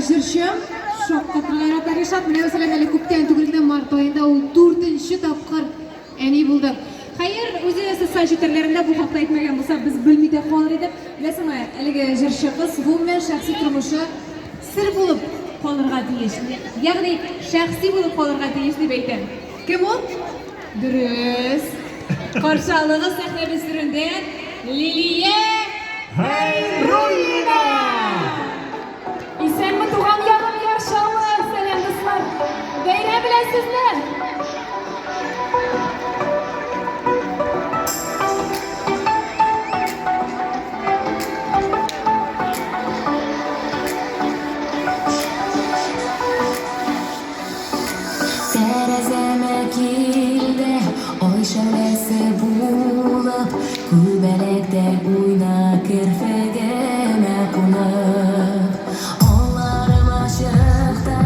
җырчы. Шаккатырга ярата Ришат. Менә мәсәлән, әле күптән түгел генә март аенда ул дүртенче тапкыр әни булды. Хәер, үзе социаль челтәрләрендә бу хакта әйтмәгән булса, без белми дә калыр идек. Беләсеңме, әлеге җырчы кыз гомумән шәхси тормышы сер булып калырга тиеш. Ягъни шәхси булып калырга тиеш дип әйтәм. Кем ул? Дөрес. Каршы алыгыз сәхнәбез түрендә Лилия Хәйруллина! Исәнме, туган ягым Яр Чаллы! Сәлам, дуслар! Бәйрәм белән сезне! Тәрәзәмә килде ай шәүләсе булып, Күбәләктәй уйна керфегемә кунып. Алларым ачыкта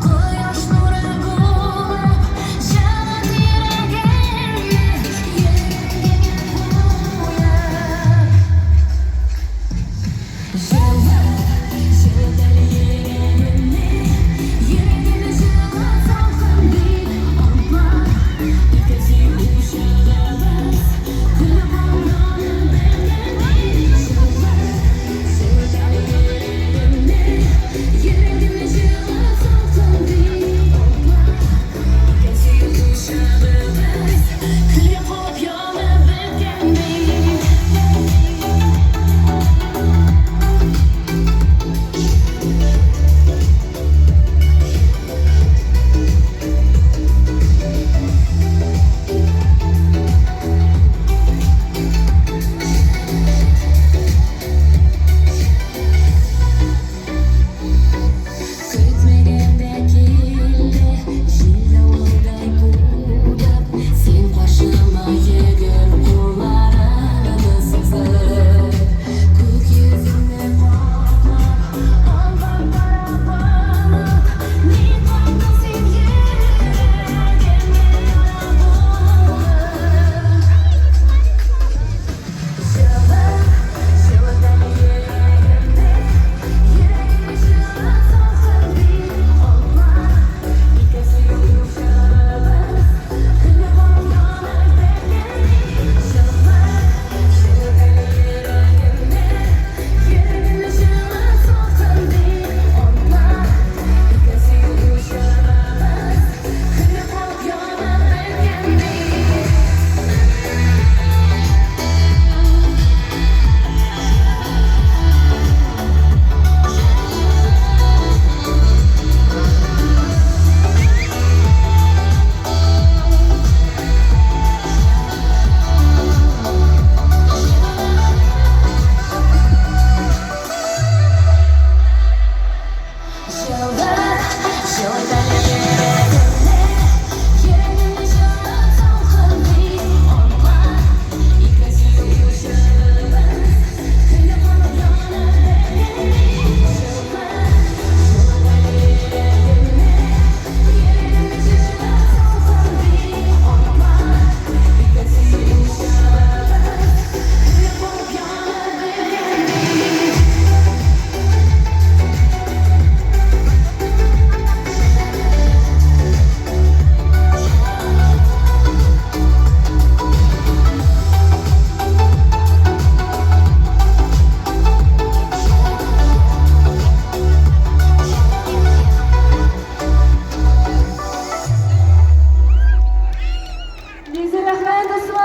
кояш нуры булып, Җылыт йөрәгемне, йөрәгемә куеп. Көтмәгәндә килде җил-давылдай кубып, Син каршыма йөгер кулларыңны сузып. Күк йөзеңне каплап алган кара болыт, Ни калдың син йөрәгемә яра булып. Бик зур рәхмәт, дуслар!